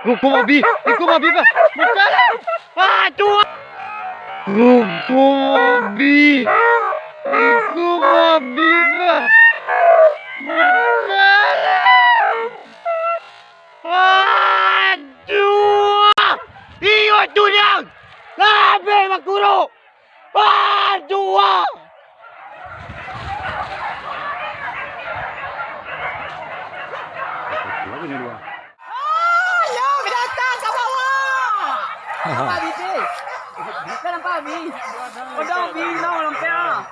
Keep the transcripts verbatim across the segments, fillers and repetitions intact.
Ruko babi, iko babi, Pak. Bukalah. Ah, tuah. Ruko babi. Iko babi, Pak. Bukalah. Aduh. Iyo tu, Dang. Labih bakuruk. Aduh. Ah, yo, datang ka bawah. Nampak abih tu? Kan nampak abih? Kodong abih, no, nampak ah.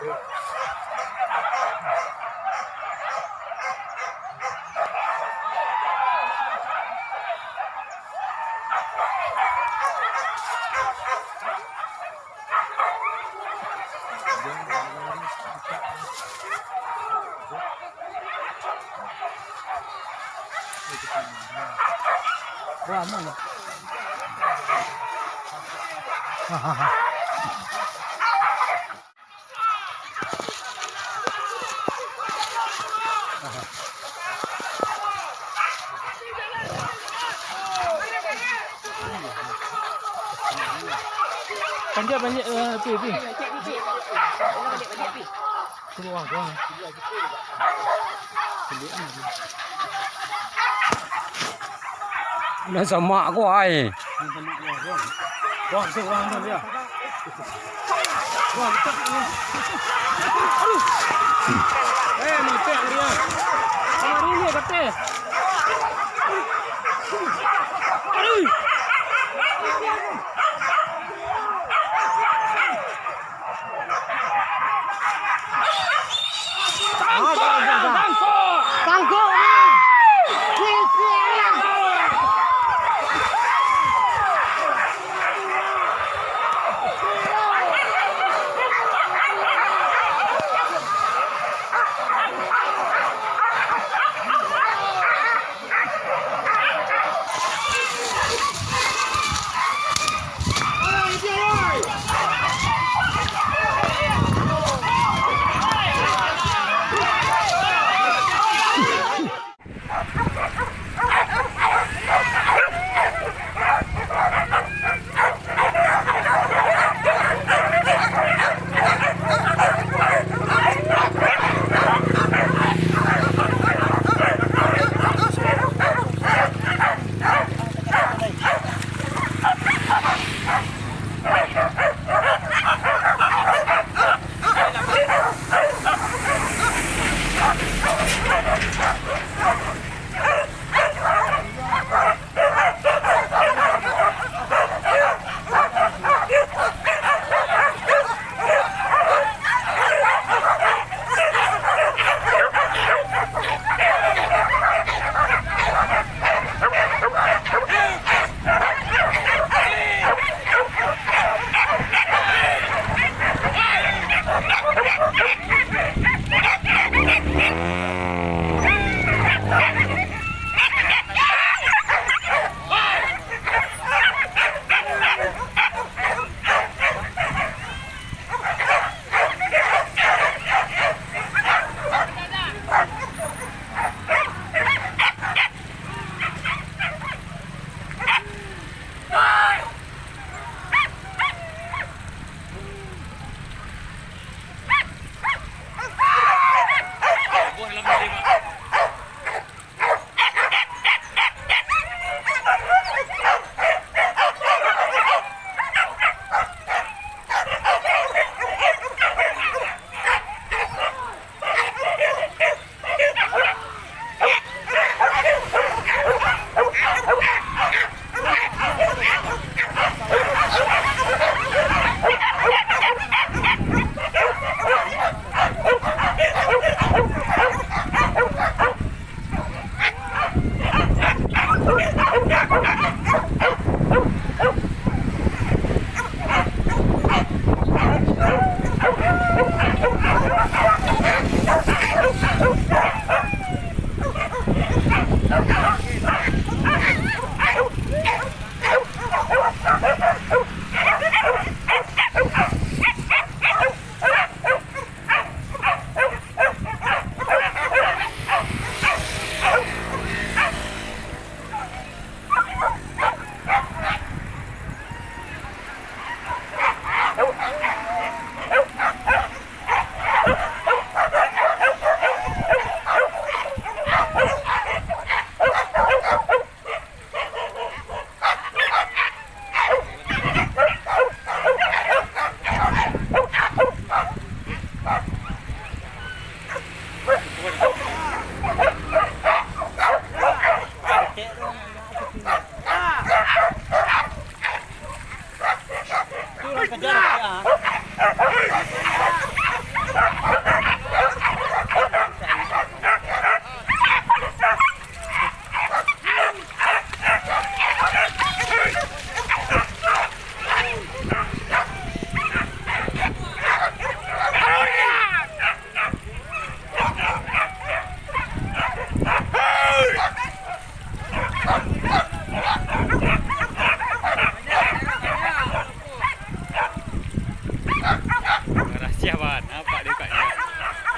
Panjat, panjat, eh, api, api. Keluar, keluar. Dah samak ko ai. Wah, tu orang tu dia. Wah, letak dia. Aduh. Eh, meletak dia. Kamari ni kata. Aduh. Tangkok, tangkok. Tangkok, Bang.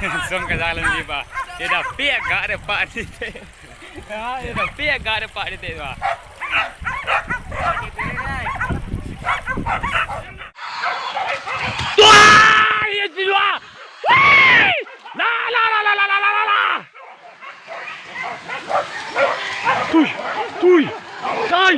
Langsung ka jalan ni, Pak. Dia dah piak gak ada Pak di teh. Ya, dia dah piak gak ada Pak di teh, Pak. Tuh! Iya, si dua! Wih! Lah, lah, lah! Tui, tui, tai.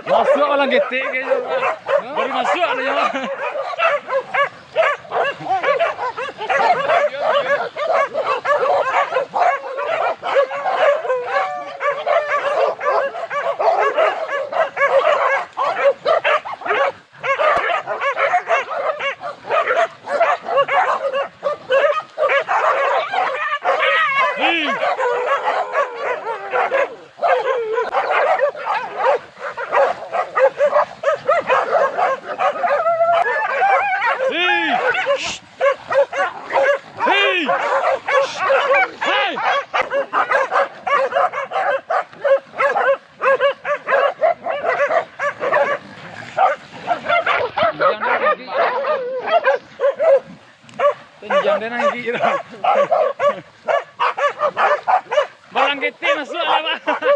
Masuak malam ketek kayaknyo. Baru masuak tu nyo. Tenjang den anggi tu. Barang ketek masuak lah, Pak.